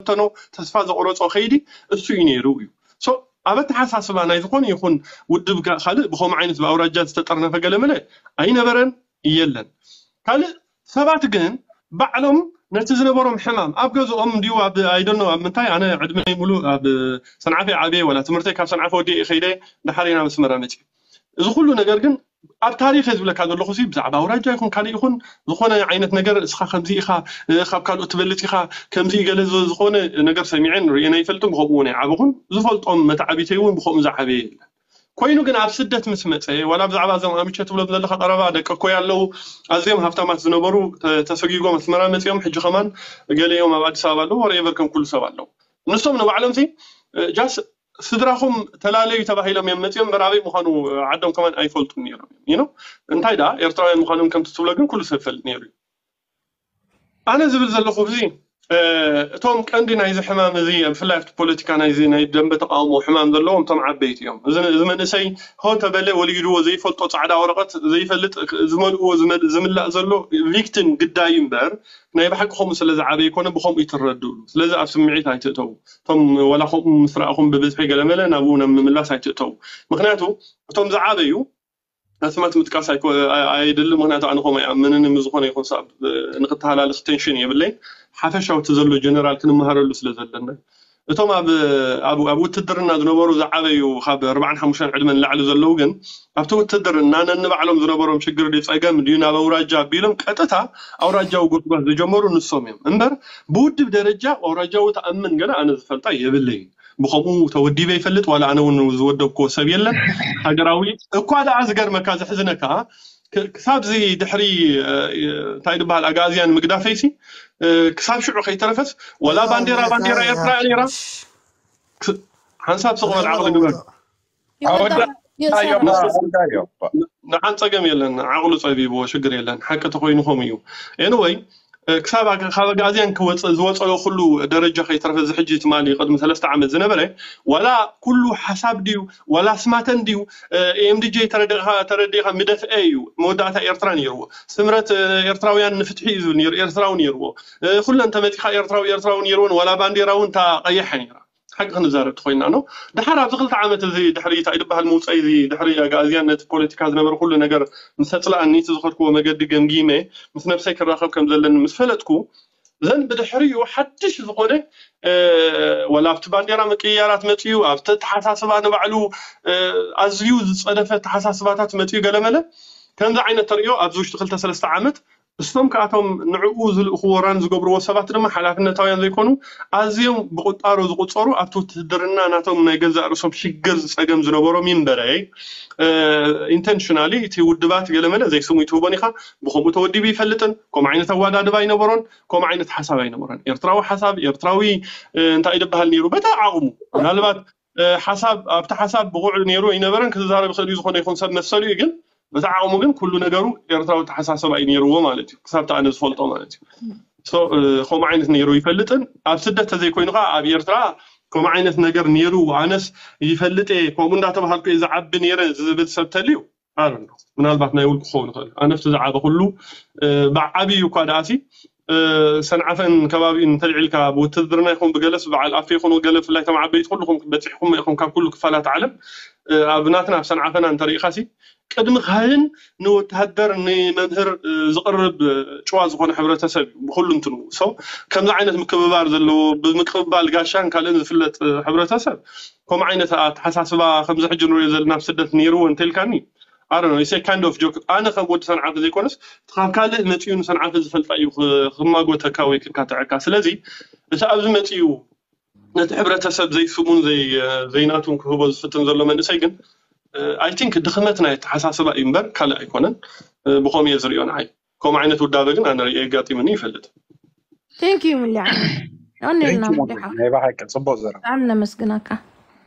ዝተበተኖ፣ ተስፋ ዘቑረጾ ከይዲ እሱ እዩ ነይሩ እዩ። So ኣብ ኣተሓሳስባ ናይ ዝኾነ ይኹን ውድብ ካ- ካልእ ብኸምኡ ዓይነት ብኣውራጃ ዝተጠርነፈ ገለመለ ኣይነበረን፣ የለን። ካልእ ሰባት ግን ባዕሎም ነቲ ዝነበሮም ሕማም ኣብ ገዝኦም እንዲዩ ኣብ ኣይደኖ ኣብ ምንታይ፣ ኣነ ዕድመይ ሙሉእ ኣብ ሰንዓፈ ዓብየ፣ ዋላ ትምህርተይ ካብ ሰንዓፈ ወዲኤ ከይደ፣ ድሓር ኢና መስመራ መፅእ። እዚ ኩሉ ነገር ግን ኣብ ታሪኽ ዝብለካ ዘለኹ ሲ ብዛዕባ ኣውራጃ ይኹን ካልእ ይኹን ዝኾነ ዓይነት ነገር እስኻ ከምዚ ኢኻ፣ እ፣ ካብ ካልኦት ትበልፅ ኢኻ፣ ከምዚ ገለ ዝ- ዝኾነ ነገር ሰሚዐን ርእየን ኣይፈልጥን። ብኸምኡ እውን ኣይዓበኹን። ዝፈልጦም መተዓቢተይ እውን ብኸምኡ ዝዓበየ የለን። ኮይኑ ግን ኣብ ስደት ምስ መፀ፣ ዋላ ብዛዕባ እዞም ኣምቸ ትብሎም ዘለኻ ቀረባ ደቂ እኮይ ኣለዉ፣ ኣዝዮም ሃብታማት ዝነበሩ ተ- ተሰጊጎም ኣስመራ መፂኦም፣ ሕጂ ከማን ገለ እዮም ኣብ ኣዲስ ኣበባ ኣለዉ፣ ወሬቨር ከም ኩሉ ሰብ ኣለዉ። ንሶም ንባዕሎም ሲ እ፣ ጃስ ስድራኹም ተላለዩ ተባሂሎም እዮም መፂኦም እምበር ኣበይ ምዃኑ ዓዶም ከማን ኣይፈልጡን ነይሮም እዮም። You know? እንታይ ደኣ ኤርትራውያን ምዃኖም ከምቲ ትብሎ ግን ኩሉ ሰብ ይፈልጥ ነይሩ እዩ። ኣነ ዝብል ዘለኹ እዚ እ፣ እቶም ቀንዲ ናይዚ ሕማም እዚ ብፍላይ ኣብቲ ፖለቲካ ናይዚ ናይ ደንበ ተቃውሞ ሕማም ዘለዎም እቶም ዓበይቲ እዮም። እዚ እዚ መንእሰይ ሆ ተበለ ወሊድዎ ዘይፈልጦ ጻዕዳ ወረቐት ዘይፈልጥ ዝመልእዎ ዝመል- ዝምላእ ዘሎ ቪክቲም ግዳይ እምበር ናይ ብሓቂ ከምኡ ስለ ዝዓበየ ይኮነ ብከምኡ ይትረድእሉ። ስለዚ ኣብ ስምዒት ኣይትእተዉ። እቶም ዋላ ከምኡ ምስ ረኣኹም ብብዝሒ ገለመለ ናብኡ ናብ ምምላስ ኣይትእተዉ። ምክንያቱ እቶም ዝዓበዩ ኣስማት ምጥቃስ ኣይኮ- ኣይ- ኣየድልን። ምክንያቱ ኣነ ከምኡ ኣይኣምንን። ምስ ዝኾነ ይኹን ሰብ እ፣ ንክተሃላልኽ ቴንሽን የብለይን። ሓፈሻዊ እቲ ዘሎ ጀነራል ክንመሃረሉ ስለ ዘለና እቶም ኣብ ኣብ ኣብ ውትድርና ዝነበሩ ዝዓበዩ ካብ ኣርባዓን ሓሙሽተን ዕድመ ንላዕሊ ዘለዉ ግን ኣብቲ ውትድርና ነንባዕሎም ዝነበሮም ሽግር ድዩ ጸገም ድዩ ናብ ኣውራጃ ኣቢሎም ቀጥታ ኣውራጃዊ ጎስጓስ ዝጀመሩ ንሶም እዮም እምበር ብውድብ ደረጃ ኣውራጃዊ ተኣምን ገለ ኣነ ዝፈልጣ የብለይን። ብኸምኡ ተወዲበ ይፈልጥ ዋላ ኣነ እውን ዝወደብክዎ ሰብ የለን። ሃገራዊ እኳ ደኣ ዝገርመካ ዘሕዝነካ ክ- ክሳብ ዚ ድሕሪ እ፣ እንታይ ዝበሃል ኣጋእዝያን ምግዳፈይሲ እ፣ ክሳብ ሽዑ ከይተረፈስ ወላ ባንዴራ ባንዴራ ኤርትራ እያ ነይራ። ክ- ሓንሳብ ስቕ በል ዓቕሊ ግበር። ይወዳ ኣወዳእካዮ የሳራ ኣወዳእካዮ። ንዓን ጸገም የለን፣ ዓቕሉ ጸቢብዎ ሽግር የለን። ሓቂ ተኮይኑ ከምኡ እዩ። ኤንወይ ክሳብ ኣገ- ካብ ኣጋእዝያን ክወፅእ ዝወፀኦ ኩሉ ደረጃ ከይተረፈ እዚ ሕጂ ትማሊ ቅድሚ ሰለስተ ዓመት ዝነበረ ዋላ ኩሉ ሓሳብ ድዩ ዋላ ስማተን ድዩ ኤምዲጄ ተረዲእካ ተረዲእካ ምደፍአ እዩ። መወዳእታ ኤርትራ ነይርዎ። ስምረት እ፣ ኤርትራውያን ንፍትሒ እዩ ዝብል ነይሩ። ኤርትራዊ ነይርዎ። እ፣ ኩለን ተመፂኻ ኤርትራዊ ኤርትራዊ ነይርዎን ዋላ ባንዴራ እውን እታ ቀያሕ ነይራ። ሓቂ ክንዛረብ ተኮይና ነው። ድሓር ኣብዚ ክልተ ዓመት እዚ ድሕሪ እንታይ ዝበሃል ምውፀይ እዚ ድሕሪ ኣጋእዝያን ነቲ ፖለቲካ ዝነበረ ኩሉ ነገር ምስ ተፅላኣኒ እቲ ዝኸድክዎ መገዲ ገምጊመ ምስ ነብሰይ ክራኸብ ከም ዘለኒ ምስ ፈለጥኩ ዘን ብድሕሪኡ ሓድሽ ዝኾነ እ፣ ወላ ኣብቲ ባንዴራ ምቅያራት መፅዩ ኣብቲ ኣተሓሳስባ ንባዕሉ እ፣ ኣዝዩ ዝፀደፈ ኣተሓሳስባታት መፅዩ ገለመለ ከምዚ ዓይነት ተርእዮ ኣብዚ ውሽጢ ክልተ ሰለስተ ዓመት እሶም ከኣቶም ንዕኡ ዝልእኽዎ ራን ዝገብርዎ ሰባት ድማ ሓላፍነታውያን ዘይኮኑ ኣዝዮም ብቁጣሮ ዝቁፀሩ ኣብቲ ውትድርና ናቶም ናይ ገዛእ ርእሶም ሽግር ዝፀገም ዝነበሮም ይንበረ ኢንቴንሽናሊ እቲ ውድባት ገለመለ ዘይስሙ ይትህቦን ኢኻ ብከምኡ ተወዲቡ ይፈልጥን ከምኡ ዓይነት ኣዋዳድባ ኣይነበሮን ከምኡ ዓይነት ሓሳብ ኣይነበሮን ኤርትራዊ ሓሳብ ኤርትራዊ እ፣ እንታይ ዝበሃል ነይሩ በታ ዓቕሙ ምናልባት እ፣ ሓሳብ ኣብቲ ሓሳብ ብቑዕ ነይሩ ኣይነበረን ክዛረብ ይኽእል እዩ ዝኾነ ይኹን ሰብ መሰሉ እዩ ግን በቲ ዓቕሙ ግን ኩሉ ነገሩ ኤርትራዊ ተሓሳሰብ ኣይነይርዎ ማለት እዩ ክሳብ ኣነ ዝፈልጦ ማለት እዩ ሶ እ፣ ከምኡ ዓይነት ነይሩ ይፈልጥን ኣብ ስደት ተዘይኮይኑ ከዓ ኣብ ኤርትራ ከምኡ ዓይነት ነገር ነይሩ ኣነስ ይፈልጥ እየ ከምኡ እንዳተባሃልኩ እየ ዝዓቢ ነይረ ዝብል ሰብ ተልዩ ኣረ ምናልባት ናይ ውልቁ ክኸውን ይኽእል ኣነፍቲ ዝዓበ ኩሉ እ፣ ብዓብዩ እኳ ደኣሲ እ፣ ሰንዓፈን ከባቢኡ እንተልዒልካ ብውትድርና ይኹን ብገለስ በዓል ኣፌ ይኹን ገለ ብፍላይ እቶም ዓበይቲ ኩልኹም በፂሕኩም ኢኹም ካብ ኩሉ ክፋላት ዓለም እ፣ ኣብ ናትና ኣብ ሰንዓፈና እንተሪኢኻሲ ቅድሚ ካህን ንወተሃደር ንመምህር እ፣ ዝቕርብ እ፣ ጭዋ ዝኾነ ሕብረተሰብ እዩ ብኩሉ እንትኑ ሰው ከምዚ ዓይነት ምክብባር ዘለዎ ብምቅብባል ጋሻን ካልእን ዝፍለጥ እ፣ ሕብረተሰብ ከምኡ ዓይነት ኣተሓሳስባ ከምዚ ሕጂ ንሪኦ ዘለና ኣብ ስደት ነይርዎ እንተልካኒ ኣረ ነው ሴ ካንድ ኦፍ ጆክ ኣነ ከም ወዲ ሰንዓፈ ዘይኮነስ ካብ ካልእ መፅኡ ንሰንዓፈ ዝፈልጣ እዩ ክ- ክማጎተካ ወይ ክካትዐካ ስለዚ እቲ ኣብዚ መፅኡ ነቲ ሕብረተሰብ ዘይስሙን ዘይ- ዘይናቱን ክህቦ ዝፍትን ዘሎ መንእሰይ ግን ኣይ ቲንክ ድኽመት ናይ ኣተሓሳስባ እዩ እምበር ካልእ ኣይኮነን እ፣ ብኸምኡ እየ ዝሪኦ ንዓይ ከምኡ ዓይነት ውዳበ ግን ኣነ ርእየ ኣጋጢሙኒ ይፈልጥ ቴንክ ዩ ምልያ ዮኔልና Thank you, ምልያ ናይ ብሓቂ ፅቡቅ ዘረባ ብጣዕሚ ነመስግናካ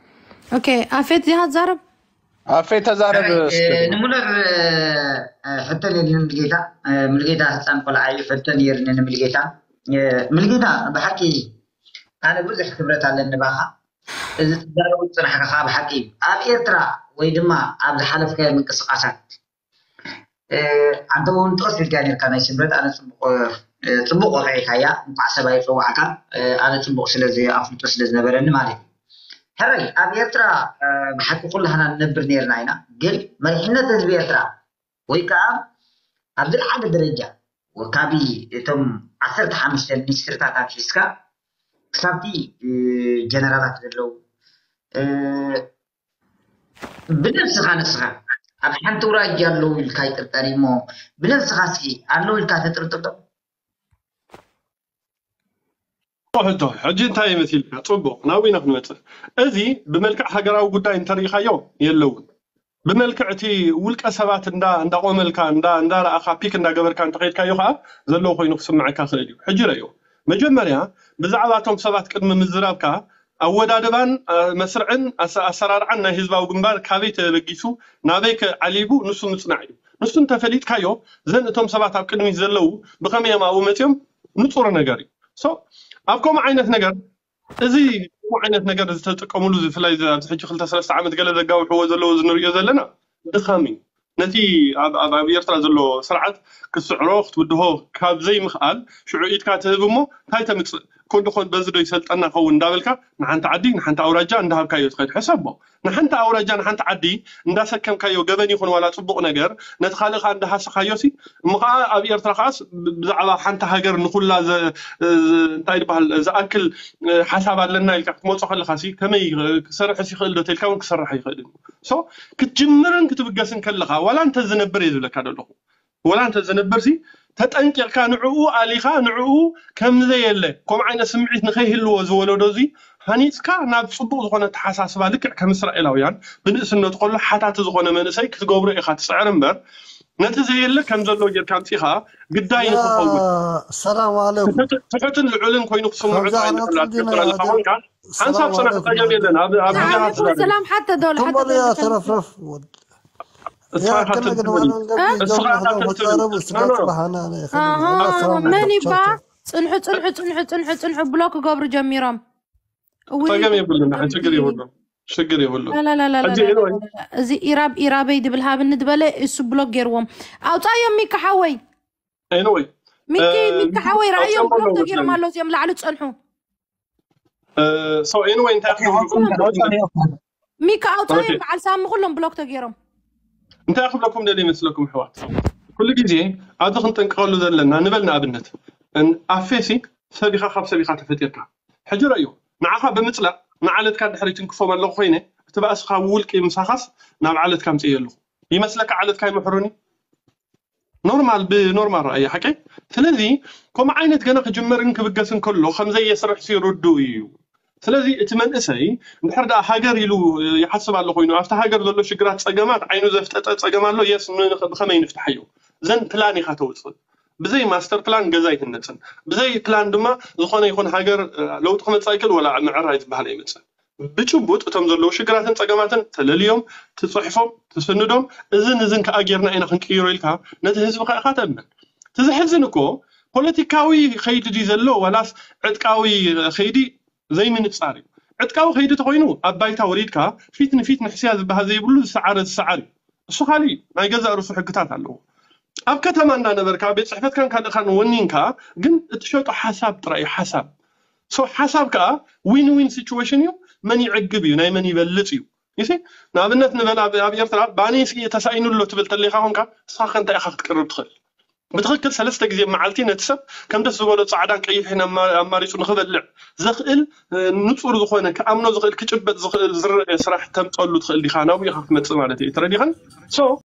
ኦኬ ኣፌት ዚሃ ትዛረብ ኣፌ ተዛረብ ዳይ፣ እ፣ እስክሪን ንሙለር እ፣ እ፣ ሕቶ ነድሊ ምልጌታ እ፣ ምልጌታ ህፃን ቆልዓ እዩ ሕቶ ነይርኒ ንምልጌታ እ፣ ምልጌታ ብሓቂ ኣነ ብዙሕ ክብረት ኣለኒ ባኻ እዚ ትዛረቡ ዝፅናሕካ ከዓ ብሓቂ እዩ ኣብ ኤርትራ ወይ ድማ ኣብ ዝሓለፍካዮ ምንቅስቃሳት እ፣ ኣንተ እውን ጥቕስ ኢልካ ነርካ ናይ ስምረት ኣነ ፅቡቅ እ፣ ጽቡቕ ወቂዕካያ። እንኳዕ ሰብ ኣይጸዋዕካ። ኣነ ጽቡቕ ስለዚ ኣፍልጦ ስለ ዝነበረኒ ማለት እዩ። ሕራይ ኣብ ኤርትራ ብሓቂ ኩላህና ንነብር ነርና ኢና፣ ግን መሪሕነት ህዝቢ ኤርትራ ወይ ከዓ ኣብ ዝለዓለ ደረጃ ካብ እቶም ዓሰርተ ሓሙሽተ ሚኒስትርታት ኣትሒዝካ ክሳብቲ ጀነራላት ዘለዉ ብነብስኻ ንስኻ ኣብ ሓንቲ ውራጅ ኣለዉ ኢልካ ይጥርጠር እሞ ብነብስኻ እስኪ ኣለዉ ኢልካ ተጥርጥርጦም። ሕቶ ሕጂ እንታይ ይመስልካ? ፅቡቅ ናብ ኢና ክንመፅእ። እዚ ብመልክዕ ሃገራዊ ጉዳይ እንተሪኢካዮ የለውን። ብመልክዕ እቲ ውልቀ ሰባት እንዳ እንዳቆመልካ እንዳ እንዳረኣካ ፒክ እንዳገበርካ እንተኸይድካዮ ከዓ ዘለዎ ኮይኑ ክስምዐካ ክእል እዩ። ሕጂ ረዮ መጀመርያ ብዛዕባ እቶም ሰባት ቅድሚ ምዝራብካ ኣወዳድባን መስርዕን ኣሰራርዓን ናይ ህዝባዊ ግንባር ካበይ ተበጊሱ ናበይ ዓሊቡ ንሱ ምፅናዕ እዩ። ንሱ እንተፈሊጥካዮ ዘን እቶም ሰባት ኣብ ቅድሚት ዘለዉ ብኸመይ እዮም ኣብኡ መፅኦም ንፁር ነገር እዩ። ሶ ኣብ ከምኡ ዓይነት ነገር እዚ ከምኡ ዓይነት ነገር ዝተጥቀምሉ ብፍላይ ኣብዚ ሕጂ ክልተ ሰለስተ ዓመት ገለ ዘጋውሕዎ ዘለዉ እዚ ንሪኦ ዘለና ድኻም እዩ። ነቲ ኣብ ኣብ ኣብ ኤርትራ ዘሎ ስርዓት ክትስዕሮ ክትብድሆ ካብ ዘይምኽኣል ሽዑ ኢድካ ትህብ እሞ እንታይ ተምፅእ ኮን ዶ ኮን በዚ ዶ ይሰልጠና ኸውን እንዳበልካ ንሓንቲ ዓዲ ንሓንቲ ኣውራጃ እንዳሃብካዮ ትኸድ ሕሰቦ። ንሓንቲ ኣውራጃ ንሓንቲ ዓዲ እንዳሰከምካዮ ገበን ይኹን ዋላ ፅቡቕ ነገር ነቲ ካልእኻ እንዳሃሰኻዮ ሲ እሞ ከዓ ኣብ ኤርትራ ከዓስ ብዛዕባ ሓንቲ ሃገር ንኩላ እንታይ ይበሃል ዝኣክል ሓሳብ ኣለና ኢልካ ክትመፆ ከለካ ሲ ከመይ ክሰርሕስ ይኽእል ዶ ተልካ እውን ክሰርሕ ይኽእል እዩ። ሶ ክትጅምርን ክትብገስን ከለካ ዋላ እንተ ዝነብር እየ ዝብለካ ዘለኹ ዋላ እንተ ዝነብር ሲ ተጠንቂቕካ ንዕኡ ኣሊኻ ንዕኡ ከምዘየለ ከምኡ ዓይነት ስምዒት ንኸይህልዎ ዝወለዶ እዚ ሃኒፅካ ናብ ፅቡቕ ዝኾነ ተሓሳስባ ልክዕ ከም እስራኤላውያን ብንእስነቱ ከሎ ሓታቲ ዝኾነ መንእሰይ ክትገብሮ ኢኻ ትፅዕር እምበር ነቲ ዘየለ ከም ዘሎ ጌርካ ኣምፂኻ ግዳይ ንክኸውን ሰላም ኣለኩም ትሑትን ልዑልን ኮይኑ ክስምዑ ከምዛ ትኽእል ኣናቱ ኣለካ ዲና ትረላ ሃገር ኾንካ ሓንሳብ ሰላም ፅናሕ ኣለኩም ፀገም የለን ኣብ ኣብ ግዜኻ ዓለይኩም ትዛረብ ሰላም ሓተ ዶል ሓተ ትንበል ያ ዶል ተረፍረፍ ወድ እስኻ ያ ኢኻ ከነ ግን ትንትብል ዋላ ንገብ እ? እስኻ ጆርና ኢኻ ከነ ትንትብል ተዛረቡ ስጋ ኖ ኖ ጽባሓና ነ ኣሃ ከነ መን ቻው ይባ ቻው ፅንሑ ፅንሑ ፅንሑ ፅንሑ ፅንሑ ብሎክ ክገብሩ ጀሚሮም እውይ ፀገም የብሉን ንዓን ችግር ከቢድ የብሉን ችግር የብሉን ላላላላላ ሕጂ ኤንወይ እዚ ኢራብ ኢራበይ ድብል ሃብኒ ዝበለ እሱ ብሎክ ገይርዎም ኣውፃዮም ሚካ ሓወይ ኤንወይ ሚኪ ሚካ ሓወይ ረኣዮም ኣውፅኦም ብሎክ ኣለዉ ተገይሮም መስለኒ ኣለዉ እዚኦም ላዕሊ ዝፀንሑ ሶ ኤንወይ እንታይ ክገብሩ ሚካ ኣውፃዮም በዓል ሳሚ ኩሎም ብሎክ ተገይሮም እንታይ ክብለኩም ደልየ ይመስለኩም ኣሕዋት ኩሉ ግዜ ኣብዚ ክንጥንቀቐሉ ዘለና ንበል ንኣብነት ኣፌሲ ሰብ ኢኻ ካብ ሰብ ኢኻ ተፈጢርካ ሕጂ ረእዮ ንዓኻ ብምፅላእ ንዓለትካ ድሕሪ ትንክፎም ኣለኹ ኮይነ እቲ ባእሲ ካብ ውልቂ ምሳኻስ ናብ ዓለትካ ምፅእ ኣለኹ ይመስለካ ዓለትካ ይምሕሩኒ ኖርማል ብኖርማል ረኣየ ሓቀይ ስለዚ ከምኡ ዓይነት ገና ክጅመርን ክብገስን ከሎ ከምዘየስርሕ ሲ ርዱእ እዩ ስለዚ እቲ መንእሰይ እንድሕር ደኣ ሃገር ኢሉ ይሓስብ ኣሎ ኮይኑ ኣብቲ ሃገር ዘሎ ሽግራት ፀገማት ዓይኑ ዘፍጠጠ ፀገም ኣሎ የስ ብኸመይ ንፍትሓዮ ዘን ፕላን ኢኻ ተውፅእ ብዘይ ማስተር ፕላን ገዛ ኣይህነፅን ብዘይ ፕላን ድማ ዝኾነ ይኹን ሃገር ለውጢ ክመፅእ ኣይክእል ወላ ምዕራይ ዝበሃል ኣይመፅእ ብጭቡጥ እቶም ዘለዉ ሽግራትን ፀገማትን ተለልዮም ትፅሕፎም ትስንዶም እዝን እዝን ከዓ ጌርና ኢና ክንቅይሮ ኢልካ ነቲ ህዝቢ ከዓ ኢካ ተእምን እቲ ዘሕዝን እኮ ፖለቲካዊ ከይዲ ድዩ ዘሎ ዋላስ ዕጥቃዊ ከይዲ ዘይምንፃር እዩ ዕጥቃዊ ከይዲ ተኮይኑ ኣብ ባይታ ወሪድካ ፊት ንፊት ንሕስያ ዝበሃል ዘይብሉ ዝሰዓረ ዝሰዓር እዩ እሱ ካሊእ ናይ ገዛእ ርእሱ ሕግታት ኣለዎ ኣብ ከተማ እንዳነበርካ ቤት ፅሕፈትካን ካልእካን ወኒንካ ግን እትሸጦ ሓሳብ ጥራይ እዩ ሓሳብ ሶ ሓሳብ ከዓ ዊን ዊን ሲቹዌሽን እዩ መን ይዕግብ እዩ ናይ መን ይበልፅ እዩ ይሲ ንኣብነት ንበል ኣብ ኣብ ኤርትራ ባኒ ሲ ተሳኢኑ ኣሎ ትብል ተለካ ኮንካ ንስኻ ከ እንታይ ኢኻ ክትቅርብ ትኽእል ብትኽክል ሰለስተ ግዜ መዓልቲ ነቲ ሰብ ከም ደስ ዝበሎ ፃዕዳን ቀይሕን ኣማ- ኣማሪፁ ንኽበልዕ ዘኽእል ንፁር ዝኾነ ክኣምኖ ዝኽእል ክጭበጥ ዝኽእል ዝረአ ስራሕ ተምፀሉ ትኽእል ዲኻ ናብኡ ኢኻ ክትመፅእ ማለት እዩ ተረዲኻን ሶ